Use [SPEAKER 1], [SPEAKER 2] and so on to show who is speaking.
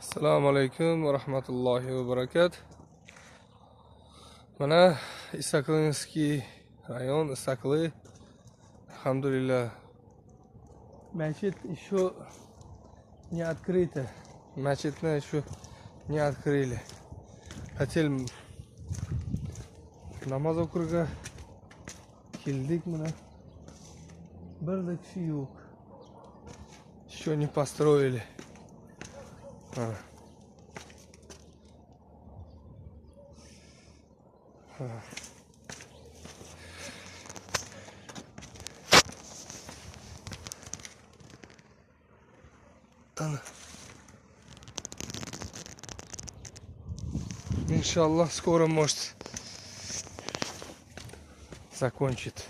[SPEAKER 1] Assalomu alaykum va rahmatullohi va barakat. Mana Isaklinskiy rayon, Isakli. Alhamdulillah. Мечеть еще не открыта. Мечеть еще не открыли. Хотели namoz o'qirga keldik mana. Birda kishi yo'q. Еще не построили. Ha. Ha. Ana. Иншаллах, скоро, может, закончит.